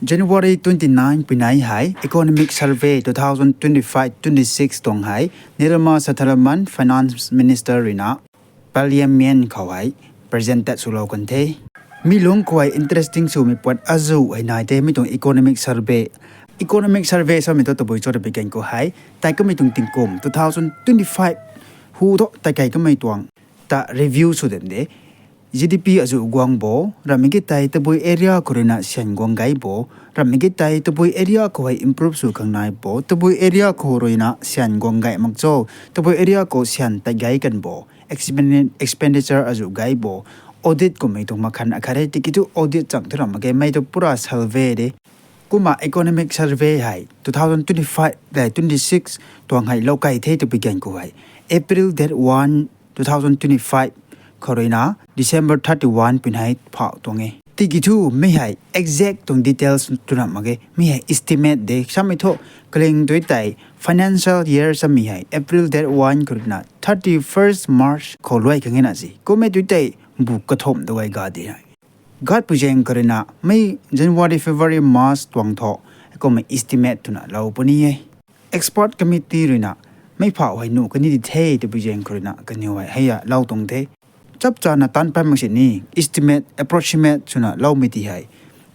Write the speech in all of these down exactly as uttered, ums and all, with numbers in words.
January twenty-nine puinei hei Economic Survey two thousand twenty-five twenty-six tuang hei Nirmala Sitharaman, Finance Minister ruina Parliament khou hei presented swlou kan the. Mi lungc khou hei interesting swmei puat azuh hei nai the, mi tuang Economic Survey. Economic Survey samei thu tabui cho ta bi gan khou hei, tei kamei tuang tingkum two thousand twenty-five hu tho tei kei kamei tuang ta review sw dem de. G D P azuh guang bo, ramhmei ki tei tabui area khou ruina syan guang gay bo, ramhmei ki tei tabui area khou hei improve sw khang nai bo, tabui area khou ruina syan guang gay mak cho, tabui area khou syan tat gay kan bo, expendi-, expenditure azuh gay bo, audit kummei tuang makhan akhat e, tiki thu audit chang thu ram mak ge, mei tu pura survey de. Kumna Economic Survey hei two thousand twenty-five le twenty-six tuang hei lou kei the ta bi gan khou hei, April date one, two thousand twenty-five khou ruina December thirty-one puinei phau tuang e. Tiki thu mi hei exact tuang details tu ram mak ge, mi hei estimate de. Samei thu kaling tu tei financial year samei hei April date one khou ruina thirty-first March khou luai khang e na si. Kummei tu tei bu kathumh tu gay ga de hei. Gat puizaeng khou ruina mei January, February, March tuang tho, kummei estimate twna lou puni e. Expert committee ruina mei phau hei nuh kani di the ta puizaeng khou ruina kaniw hei hei a lou tuang the. Chap chana tan pat mak sini, estimate, approximate swna loumei ti hei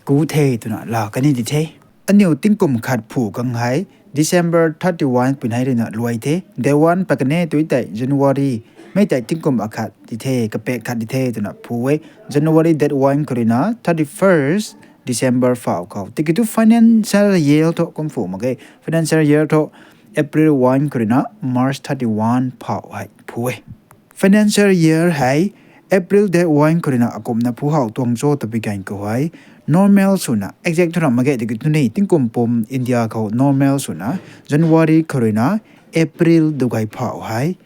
ku the twna la kani di the. Aniw tingkum khat phu khang hei December thirty-one puinei ruina luai the. Day one pat kane tu tei January, mei tei tingkum akhat di the, kapek khat di the twna phu e. January date one khou ruina thirty-first December phau khou. Tiki thu financial year tho kum phu mak ge. Financial year tho April one khou ruina March thirty-one phau hei phu e. Financial year hei April date one khou ruina akumna phu hau tuang cho ta bi gan khou hei, normal swna, exact thu ram mak ge, tiki thu ni tingkum pum India khou normal swna January khou ruina April du gay phau hei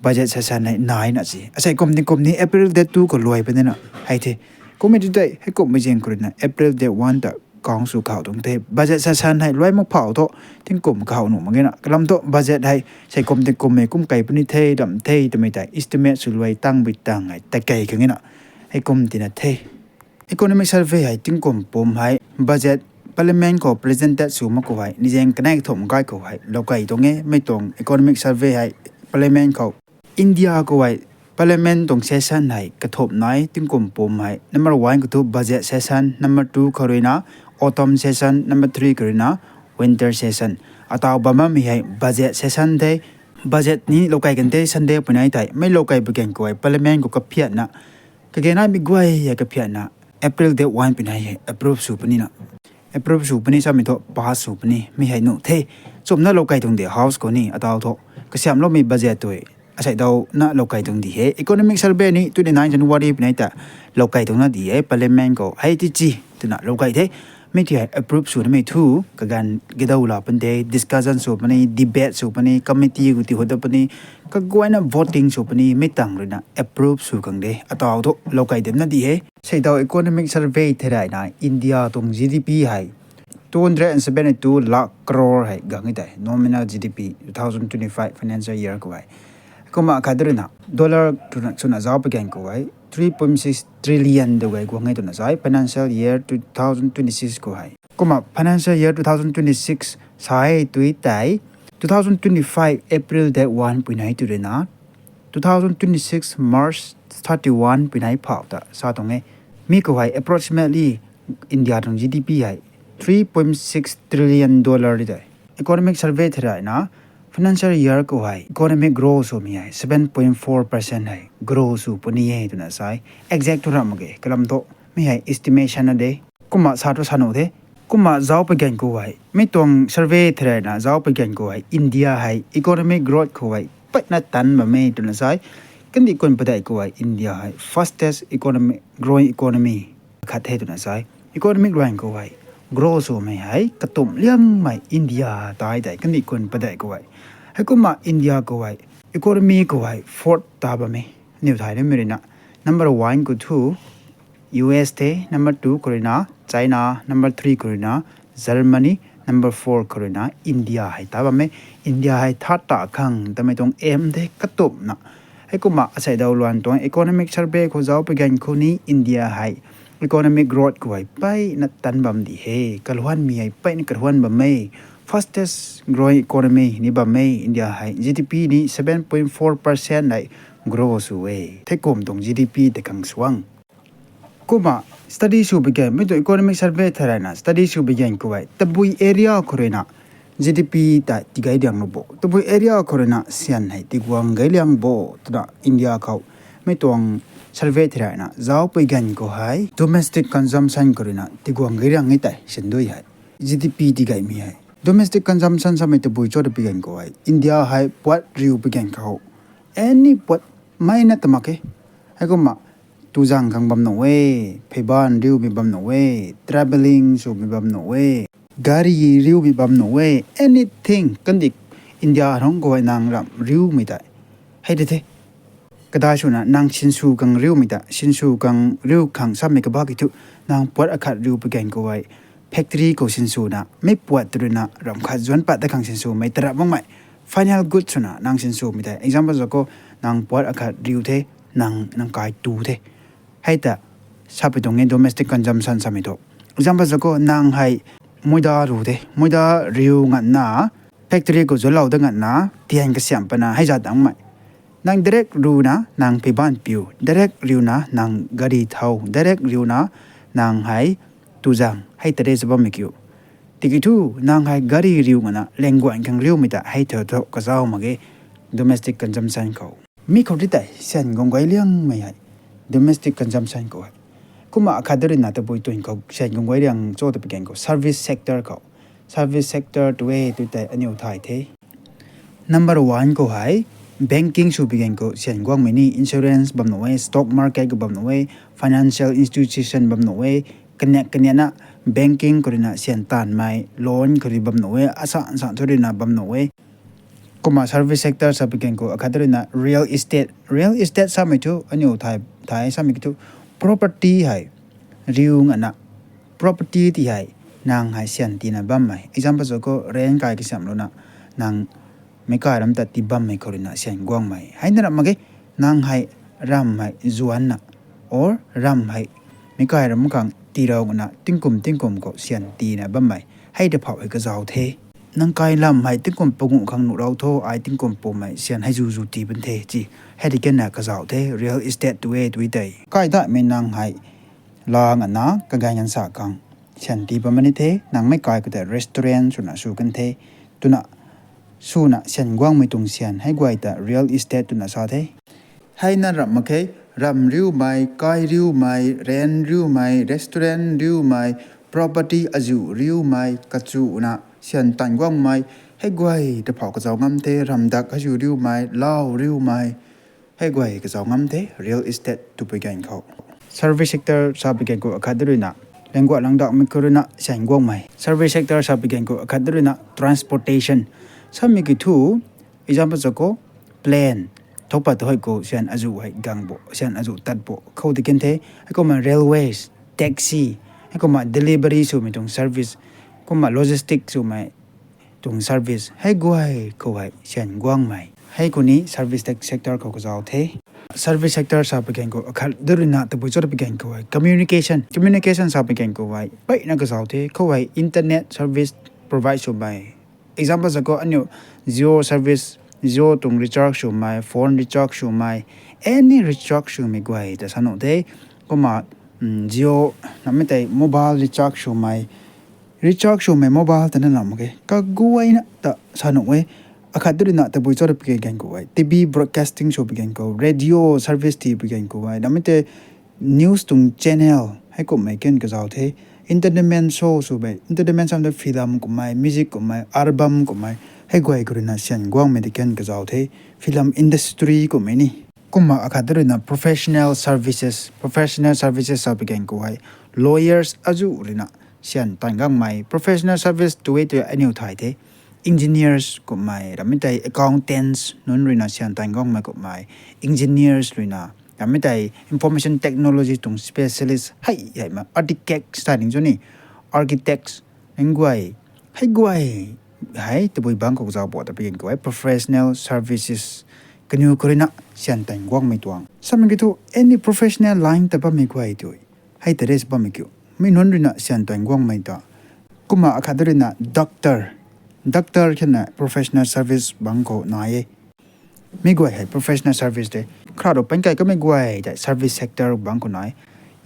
budget session hei nai na si. Asei kum tingkum ni April date two khou luai puni na hei the. Kummei tu tei hei kummei zaeng khou ruina April date one ta kang sw khau tuang the. Budget session hei luai mak phau tho tingkum khau nuh mak ge na. Kalam thu budget hei sei kum tingkum e, kum kei puni the, ram the twmei tei estimate sw luai tang bi tang hei ta kei khang e na. Hei kum tina the. Economic Survey hei tingkum pum hei budget Parliament khou presented sw mak khou hei, ni zaeng kanei kathumh gay khou hei lou kei tuang e. Mei tuang Economic Survey hei Parliament khou India khou hei Parliament tuang session hei kathumh nai, tingkum pum hei. Number one khou thu budget session, number two khou ruina autumn session, number three khou ruina winter session. Atau bam bammei hei budget session the. Budget ni lou kei kan the Sunday puinei tei. Mei lou kei bi gan khou hei Parliament khou kaphiatna, kage naimei guay hei kaphiatna April date one puinei hei approve sw puni na. Approve sw puni samei thu pass sw puni, mi hei nuh the. Chumna lou kei tuang de House khou ni, atau thu kasiamhloumei budget tui asei dauna lou kei tuang di he. Economic Survey ni twenty-nine January puinei ta lou kei tuang na di e, Parliament khou hei ti chi twna lou kei the. Mi ti hei approve sw namei thu kaganv kidau la pun de, discussion sw puni, debate sw puni, committee khou ti hut da puni, kaguayna voting sw puni, mi tang ruina approve sw khang de. Atau thu lou kei demna di he. Sei dau Economic Survey thei rayna India tuang G D P hei two hundred and seventy-two lakh crore hei gang e tei, nominal G D P two thousand twenty-five financial year khou hei. Kumna khat ruina dollar twna swna zauc pui gan khou hei three point six trillion du gay guang e twna sa e financial year two thousand twenty-six khou hei. Kumna financial year two thousand twenty-six sa e tu tei, two thousand twenty-five April date one puinei tu ruina two thousand twenty-six March thirty-one puinei phau ta sa tuang e. Mi khou hei approximately India tuang G D P hei three point six trillion dollar di tei. Economic Survey thei rayna financial year khou hei economic growth swmei hei seven point four percent hei growth sw puni e twna sa e. Exact thu ram mak ge, kalam thu mi hei estimation na de. Kumna sa thu sa nuh the. Kumna zauc pui gan khou hei, mi tuang survey thei rayna zauc pui gan khou hei India hei economic growth khou hei patna tan bam e twna sa e. Kandih kun padeih khou hei India hei fastest economy, growing economy khat the twna sa e. Economic ruan khou hei growth swmei hei katumh liangmei India tai tei kandih kun padeih khou hei. Heikumna India khou hei economy khou hei fourth ta bam e. Niw thay nimei ruina number one khou thu U S the, number two khou ruina China, number three khou ruina Germany, number four khou ruina India hei ta bam e. India hei third ta khang tamei tuang aim the katumhna. Heikumna asei daw luan tuang economic survey khou zauc pui gan khou ni India hei Economic growth khou hei peyna tan bam di he. Kaluanmei hei peyna kaluan bam e. Fastest growing economy ni bam e India hei. G D P ni seven point four percent hei grow sw e. Theikum tuang G D P tei khang suang. Kumna study sw bigyan, mei tuang economic survey thei rana study sw bigyan khou hei tabui area khou ruina G D P ta tigay liang lo bo. Tabui area khou ruina syan hei tiguang gay liang bo twna India khou mei tuang survey thei rana zauc pui gan khou hei domestic consumption khou ruina tiguang gay liang e tei syan dui hei. G D P tigaymei hei. Domestic consumption samei tabui cho ta pui gan khou hei India hei puat riu pui gan khou any puat mei na ta mak e. Heikumna tuzang khang bam nuh e, pheiban riumei bam nuh e, travelling swmei bam nuh e, gari riumei bam nuh e, anything. Kandih India rong khou hei nang ram riumei tei hei de the. Kadai swna nang sinsw khang riumei ta, sinsw khang riu khang samei kabak ki thu, nang puat akhat riu pui gan khou hei factory khou sinswna mei puat ruina ram khat zuan pat ta khang sinswmei tarap makmei final good swna nang sinswmei tei. Example zako, nang puat akhat riu the, nang, nang kai tu the. Hei ta sapui tuang e domestic consumption samei thu. Example zako, nang hei muida riu the, muida riu nganvna factory khou zuanlou da nganvna tian kasiam pana hei zat dangmei. Nang direct riuna nang pheiban piu, direct riuna nang gari thau, direct riuna nang hei tuzang hei tare sa bammei kiu. Tiki thu nang hei gari riu nganvna lengguan khang riumei ta hei thau thau kazau mak ge domestic consumption khou. Mi khou ti tei syan guang guay liangmei hei domestic consumption khou hei. Kumna akhat da ruina tabui tuang khou syan guang guay liang cho ta pui gan khou service sector khou. Service sector tu e tu tei aniu thay the. Number one khou hei banking sw pui gan khou syan guangmei ni insurance bam nuh e, stock market khou bam nuh e, financial institution bam nuh e, kaniak kaniakna banking khou ruina syan taanvmei, loan khou rui bam nuh e, asan san thu ruina bam nuh e. Kumna service sector sa pui gan khou akhat da ruina real estate, real estate samei thu aniu thay, thay samei ki thu property hei riu nganvna property ti hei nang hei syan tiina bammei. Example zako rent kai kasiam luna nang meic kai ram ta tii bammei khou ruina syan guangmei. Hei na ram mak ge, nang hei ram hei zuanna or ram hei meic kai ram khang tiirou nganvna tingkum tingkum khou syan tiina bammei. Hei ta phauh hei kazau the. Nang kai lam hei tingkum panguh khang nuh rau tho, ai tingkum pumei syan hei zu zu tii bun the ci. Hei di kanna kazau the, real estate tu e tu tei. Kai datmei nang hei la nganvna kaganv nganv sa khang syan tii bam ni the, nang meic kai khou tei restaurant swna sw kan the, twna swna syan guangmei tuang syan hei guay ta real estate twna sa the. Hei na ram mak khe, ram riumei, kai riumei, rent riumei, restaurant riumei, property azuh riumei, kachuna syan tan guangmei, hei guay ta phauh kazau ngam the, ram dak azuh riumei, lau riumei, hei guay kazau ngam the, real estate tu pui gan khou. Service sector sa pui gan khou akhat da ruina, lengguan langdakmei khou ruina syan guangmei. Service sector sa pui gan khou akhat da ruina transportation. Samei ki thu, example zako, plane, thoupat tu hei khou syan azuh hei gang bo, syan azuh tat bo khou di kan the. Heikumna railways, taxi, heikumna delivery swmei tuang service, kumna logistic swmei tuang service hei guay khou hei syan guangmei. Hei khou ni service sector khou kazau the. Service sector sa pui gan khou akhat da ruina tabui cho ta pui gan khou hei communication, communication sa pui gan khou hei peyna kazau the. Khou hei internet service provide swmei. Example zako aniu Jio service, Jio tuang recharge swmei, phone recharge swmei, any recharge swmei guay ta sa nuh the. Kumna Jio namei tei mobile recharge swmei, recharge swmei mobile ta na lam mak khe, kaguayna ta sa nuh e. Akhat da ruina tabui cho ta pui gan khou hei T V broadcasting sw pui gan khou, radio service tii pui gan khou hei namei tei news tuang channel heikumhmei kan kazau the. Entertainment show swmei, entertainment samei ta film kummei, music kummei, album kummei, hei guay khou ruina syan guangmei di kan kazau the. Film industry kummei ni. Kumna akhat da ruina professional services, professional services sa pui gan khou hei lawyers azuh ruina syan tan guangmei. Professional service tu e tu aniu thay the. Engineers kummei, ramei tei accountants nunc ruina syan tan guangmei kummei, engineers ruina, ramei tei information technology tuang specialist hei hei ma, architects ta ning cho ni, architects, hei guay, hei guay hei tabui bangc khou zau bo ta pui gan khou hei professional services kaniw khou ruina syan tan guangmei tuang. Samei ki thu any professional line ta bammei guay tu Hei ta rest bammei kiu. Mi nunc ruina syan tuang guangmei ta. Kumna akhat ruina doctor. Doctor khatna professional service bang khou nai e. Mi guay hei professional service de. Khrarou pan kai kamei guay tei service sector bang khou nai.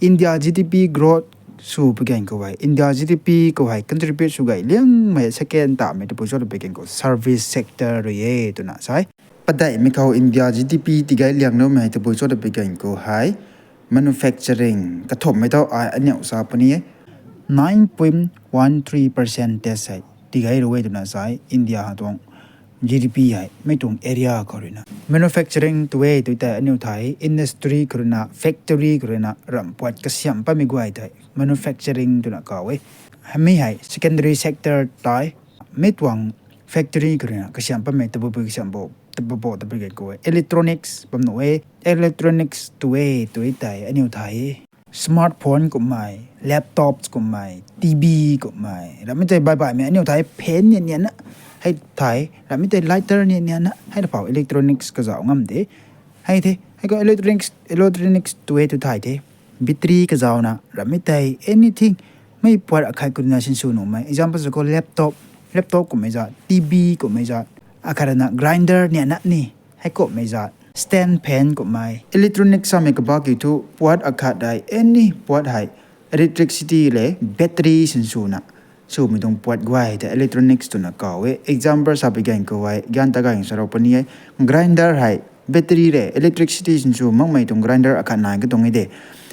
India G D P growth sw pui gan khou hei, India G D P khou hei contribute sw gay liangmei second tamei tabui cho ta pui gan khou service sector rui e twna sai. Padeihmei khou India G D P tigay liangloumei tabui cho ta pui gan khou hei manufacturing kathumhmei tho ai aniu sa puni e. Nine point one three percent test hei tigay rui e twna sai India tuang G D P hei mei tuang area khou ruina. Manufacturing tw e tui tei aniu thei industry khou ruina, factory khou ruina ramh puat kasiam patmei guay tei manufacturing twna kau e. Mi hei secondary sector tei, mi tuang factory khou ruina kasiam patmei tabui pui kasiam bo, tabui bo tabui gan khou e. Electronics bam nuh e, electronics tw e tui tei aniu thei smartphone kummei, laptops kummei, T V kummei, ramhmei tei baibaimei aniu thei fan ni nianna, hei thei ramhmei tei lighter ni nianna, hei ta phou electronics kazauh ngam de. Hei the, hei khou electronics, electronics tw e tw thei the, battery kazauna, ramhmei tei anything, mei puat akhat khou ruina sinsw nuhmei. Example sa khou laptop, laptop kummei zat, T V kummei zat, akhat ruina grinder nianna ni, hei kummei zat, stand fan kummei. Electronics samei kabah kiu thu puat akhat hei, any puat hei, electricity le battery sinswna swmei tuang puat guay tei electronics twna kau e. Example sa pui gan khou hei, gan ta gan sa rou puni e. Grinder hei, battery le electricity sinsw makmei tuang grinder akhat nai katuang e de.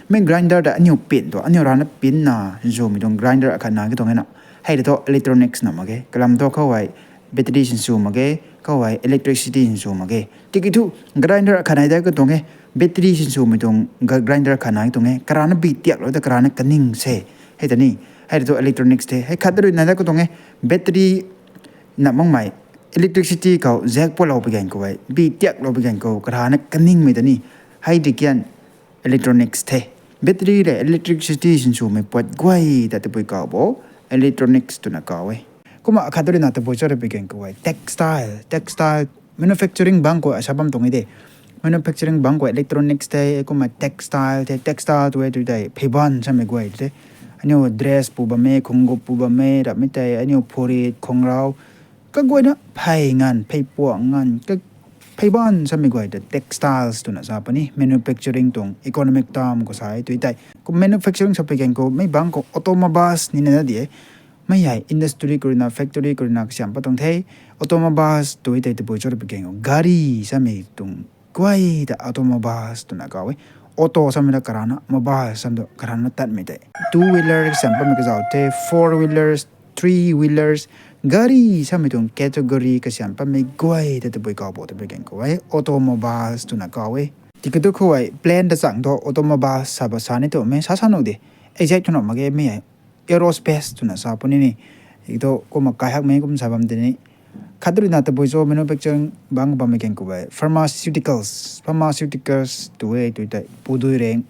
Mi grinder ta aniu pin tu, aniu rana pin na sinswmei tuang grinder akhat nai katuang e na. Hei ta thu electronics na mak ge. Kalam thu khou hei battery sinsw mak ge, khou hei electricity sinsw mak ge. Tiki thu grinder akhat nai de katuang e, battery sinswmei tuang ga-, grinder akhat nai katuang e. Karana bi tiaklou ta karana kaning se. Hei ta ni, hei ta thu electronics the. Hei khat ruina de katuang e, battery na makmei electricity khou zak pualou pui gan khou hei, bi tiaklou pui gan khou karana kaningmei ta ni. Hei di kian electronics the. Battery le electricity sinswmei puat guay ta tabui kau bo electronics twna kau e. Kumna akhat ruina tabui cho ta pui gan khou hei textile, textile manufacturing bang khou asa bam tuang e de. Manufacturing bang khou electronics the, kumna textile the, textile tw e tui tei pheyban samei guay the. Aniu dress pu bam e, khungup pu bam e, ramhmei tei aniu phurit, khungrau, kaguayna phey nganv, pheypuak nganv, ka pheyban samei guay ta textiles twna sa puni, manufacturing tuang economic term khou sa e tui tei. Kum manufacturing sa pui gan khou mei bang khou automobiles nina na di e. Mei hei industry khou ruina, factory khou ruina kasiam pat tuang the. Automobiles tui tei tabui cho ta pui gan khou gari samei tuang guay ta automobiles twna kau e. Auto samei ta karana, mobile samei ta karana tatmei tei. Two wheeler kasiam patmei kazauh the, four wheelers, three wheelers, gari samei tuang category kasiam patmei guay ta tabui kau bo ta pui gan khou e automobiles twna kau e. Tiki thu khou hei plane ta chang thu automobiles sa ba sa ni tu mei sa sa nuh de. Exact thu nuh mak ge, mei hei aerospace twna sa puni ni. Tiki thu kumna kai hakmei kum sa bam tei ni. Khat ruina tabui cho manufacturing bang bammei gan khou hei pharmaceuticals, pharmaceuticals tw e tui tei pudui reng.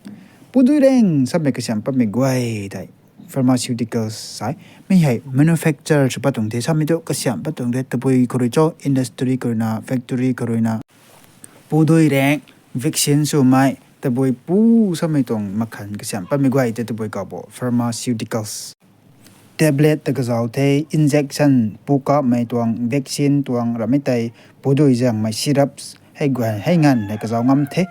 Pudui reng samei kasiam patmei guay tei pharmaceuticals sai. Mei hei manufacture sw pat tuang the, samei tu kasiam pat tuang the, tabui khou rui cho industry khou ruina, factory khou ruina. Pudui reng, vaccine swmei, tabui pu samei tuang makhan kasiam patmei guay tei tabui kau bo pharmaceuticals. Tablet ta kazauh the, injection, pu kapmei tuang, vaccine tuang, ramhmei tei pudui zaengmei syrups, hei guay, hei nganv hei kazauh ngam the.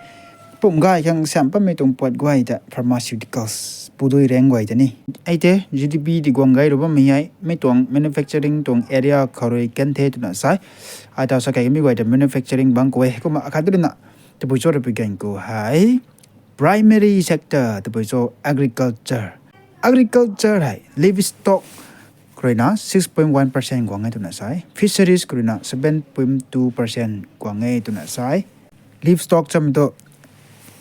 Pum gay khang kasiam patmei tuang puat guay ta pharmaceuticals, pudui reng guay ta ni. Hei tei G D P di guang gay rou bammei hei, mei tuang manufacturing tuang area khou rui kan the twna sai. Ai tau sa kei mi guay ta manufacturing bang khou e. Kumna akhat ruina tabui cho ta pui gan khou hei primary sector tabui cho agriculture. Agriculture hei livestock khou ruina six point one percent guang e twna sai. Fisheries khou ruina seven point two percent guang e twna sai. Livestock samei tu,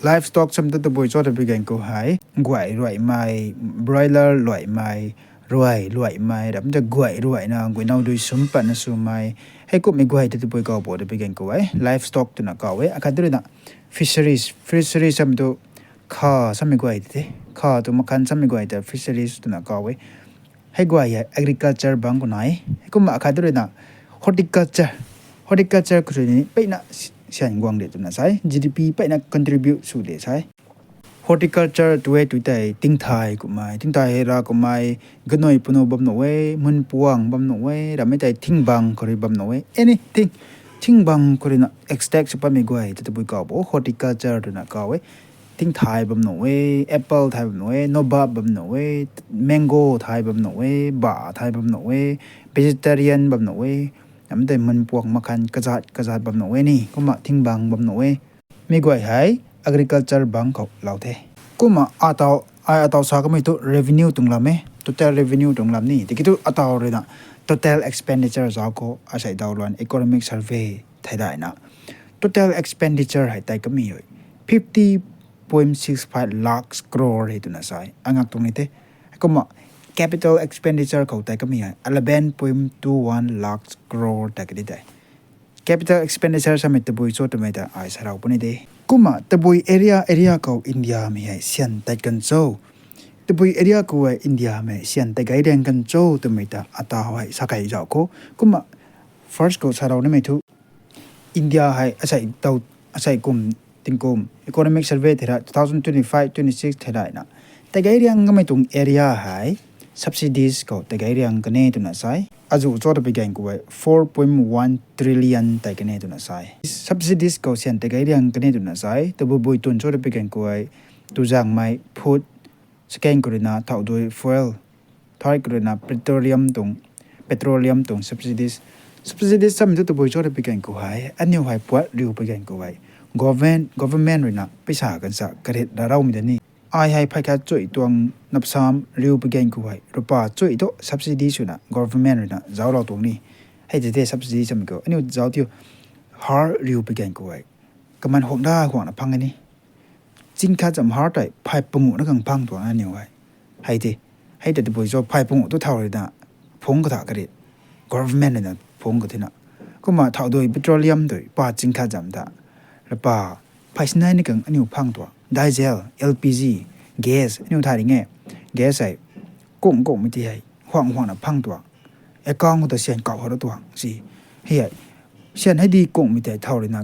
livestock samei tu tabui cho ta pui gan khou hei guay ruaimei, broiler luaimei, ruai luaimei, ramhmei tei guay ruaina, guay now dui sum patna swmei. Hei kummei guay tei tabui kau bo ta pui gan khou hei livestock twna kau e. Akhat ruina fisheries, fisheries samei tu kha samei guay tei the. Kha tu makhan samei guay ta fisheries twna kau e. Hei guay hei agriculture bang khou nai. Kumna akhat ruina horticulture. Horticulture khou rui ni peyna syan guang de twna sai. G D P peyna contribute sw de sai. Horticulture tu e tu tei tingthai kummei, tingthai hei ra kummei, ganui punu bam nuh e, mun puang bam nuh e, ramei tei thingbang khou rui bam nuh e, anything. Thingbang khou rui na extract sw patmei guay ta tabui kaw bo, horticulture twna kaw e. Tingthai bam nuh e, apple thai bam nuh e, nobab bam nuh e, mango thai bam nuh e, ba thai bam nuh e, vegetarian bam nuh e, ramei tei mun puang makhan kazat kazat bam nuh e ni, kumna thingbang bam nuh e. Mi guay hei agriculture bang khou lou the. Kumna ataw, ai ataw sa kamei tu revenue tuang lam e, total revenue tuang lam ni. Tiki tu ataw rui na total expenditure zauc khou asei daw luan economic survey thei daina. Total expenditure hei tei kamei ui fifty point six five lakhs crore hei twna sai. Angak tuang ni the. Kumna capital expenditure khou tei kamei hei eleven point two one lakhs crore ta kadi tei. Capital expenditure samei tabui cho twmei ta ai sarau puni de. Kumna tabui area, area khou India mei hei syan tat kan cho. Tabui area khou hei India mei syan tat gai riang kan cho twmei ta ataw hei sa kai zauc khou. Kumna first khou sarau nimei thu India hei asei taw, asei kum, tingkum economic survey thei ra two thousand twenty-five twenty-six thei ra na, tat gai riang kamei tuang area hei subsidies khou tat gai riang kane twna sai. Azu cho ta pi gan khou hei four point one trillion tat kane twna sai. Subsidies khou syan tat gai riang kane twna sai. Tabui bui tun cho ta pi gan khou hei tuzangmei food, second khou rui na thauhdui fuel, third khou rui na petroleum tuang, petroleum tuang subsidies. Subsidies samei thu tabui cho ta pi gan khou hei aniu hei puat riu pi gan khou hei government, government rui na paisa kansa karit ra raumei ta ni. Ai hei phay khat chui tuang napsam riu pi gan khou hei rupa chui thu subsidy swna government rui na zauclou tuang ni. Hei tei tei subsidy samei khou aniu zauc thiu har riu pi gan khou hei kaman huang da huangna phang ni. Ching khat zam har tei phay panguh na khang phang tuang aniu hei. Hei tei, hei tei tabui cho phay panguh tu thau rui na phungc katha karit government rui na phungc kathina. Kumna thauhdui petroleum tui pa ching khat zam ta rupa phay sinai ni khang aniu phang tuang. Diesel, L P G, gas aniu thay ring e. Gas hei kung kungmei ti hei huang huangna phang tuang. Account khou ta syan kau hou ra tuang si. Hei hei syan hei di kungmei tei thau rui na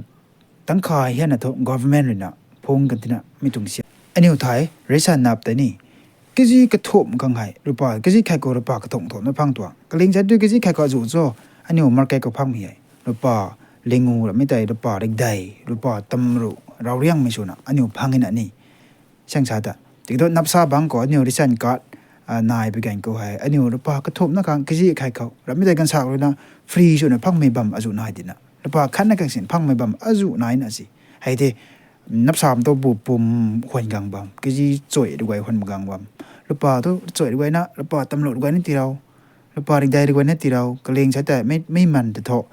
tangkha hianna thu government rui na phungc kan tina mi tuang syan. Aniu thei ration nap tei ni kg kathumh khang hei rupa, kg khai khou rupa kathumh thumh na phang tuang. Kaling sa tu kg khai khou azu cho aniu market khou phangmei hei rupa lingu ramei tei rupa rikdei, rupa tamru rau riangmei swna aniu phang na ni. Sang sa ta tiki thu napsa bang khou aniu ration card nai pi gan khou hei aniu rupa kathumh na khang kg khai khou ramei tei gansak rui na free swna phangmei bam azu nai tina. Rupa khat na khang sin phangmei bam azu nai na si. Hei tei napsam tu bu pum huan gang bam, kg chui rui guay huan gang bam. Rupa tu chui rui guay na, rupa tamlu rui guay na tirau, rupa rikdei rui guay na tirau, kaling sa tei mei, mei man ta thu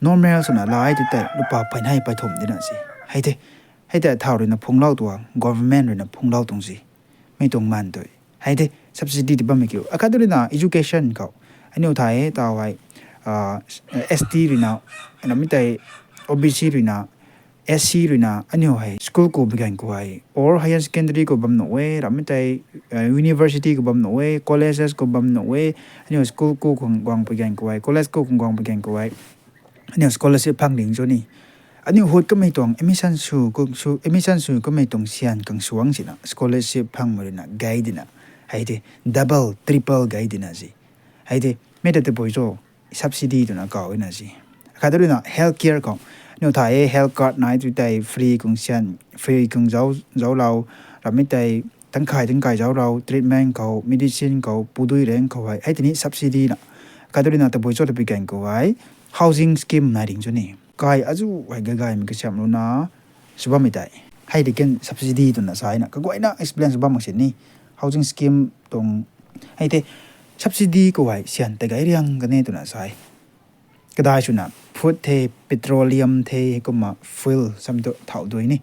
normal swna lai tu tei rupa phay nei phay thumh dina si. Hei tei, hei tei thau rui na phungclou tuang, government rui na phungclou tuang si. Mi tuang man tui. Hei tei subsidy ti bammei kiu. Akhat tu rui na education khou aniu thei taw hei S T rui na, namei tei O B C rui na, S C rui na aniu hei school khou pi gan khou hei or higher secondary khou bam nuh e, ramei tei university khou bam nuh e, colleges khou bam nuh e, aniu school khou khang guang pi gan khou hei, college khou khang guang pi gan khou hei aniu scholarship phang ding cho ni. Aniu hut kamei tuang admission sw, admission sw kamei tuang syan khang suang sina scholarship phangmei rui na gay dina. Hei tei double, triple gay dina si. Hei tei mei ta tabui cho subsidy twna kaw na si. Akhat tu rui na health care khou aniu thei health card nai tu tei free khang syan, free khang zauc, zauclou, ramei tei tangkhai tangkhai zauclou, treatment khou, medicine khou, pudui rang khou hei, hei tei ni subsidy na. Akhat tu rui na tabui cho ta pi gan khou hei housing scheme nai ring cho ni. Kai azu hei gagaymei kasiamh luna sw bammei tei hei tei kan subsidy twna sa na kaguayna explain sw bam mak sin ni. Housing scheme tuang hei tei subsidy khou hei syan tat gai riang kane twna sa. Kadai swna food the, petroleum the, kumna fuel samei tu thauhdui ni.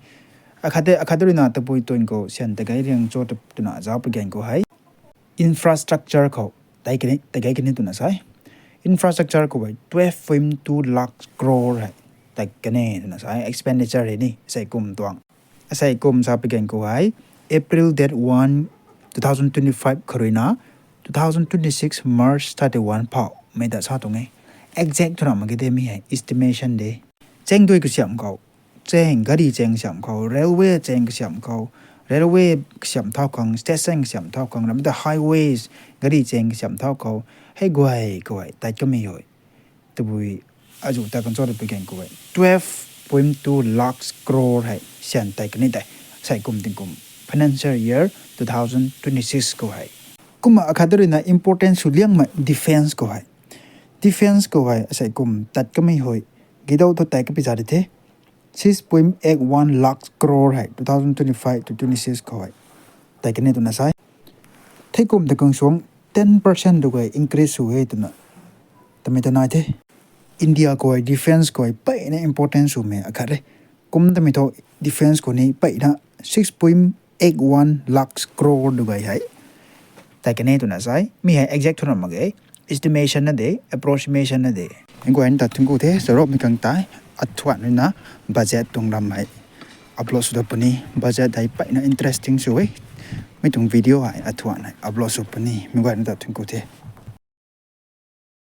Akhat tei, akhat tu rui na tabui tun khou syan tat gai riang cho twna zauc pi gan khou hei infrastructure khou tat gai kane twna sa. Infrastructure khou hei twelve point two lakh crore hei tat kane twna sa, expenditure hei ni asei kum tuang. Asei kum sa pi gan khou hei April date one, two thousand twenty-five khou rui na two thousand twenty-six March thirty-one phou mei ta sa tuang e. Exact thu ram mak ge de, mi hei estimation de. Cheng dui kasiamh khou, cheng gari cheng kasiamh khou, railway cheng kasiamh khou, railway kasiam thau khang, station kasiam thau khang, ramei ta highways, gari chaeng kasiam thau khou, hei guay khou hei tat kamei hei, tabui azuh ta kanchor pui gan khou hei twelve point two lakhs crore hei syan tat kani tei, asei kum tingkum financial year two thousand twenty-six khou hei. Kumna akhat ruina important sw liangmei defence khou hei. Defence khou hei asei kum tat kamei hei, gidau thu tat kapui za di the, six point eight one lakh crore hei two thousand twenty-five to twenty-six khou hei tat kani twna sa e. Thei kum ta kang suang ten percent tu guay increase sw e twna tamei ta nai the. India khou hei defence khou hei mpeyna important swmei akhat e. Kum tamei thu defence khou ni mpeyna six point eight one lakhs crore tu guay hei tat kani twna sa e. Mi hei exact thu na mak ge, estimation na de, approximation na de. Guayna ta thunc ku the, charupmei khang tei, athuan ruina budget tuang ram hei upload sw dat puni, budget hei mpeyna interesting sw e. Mi tuang video hei athuan hei upload sw puni, mi guayna ta thunc ku the.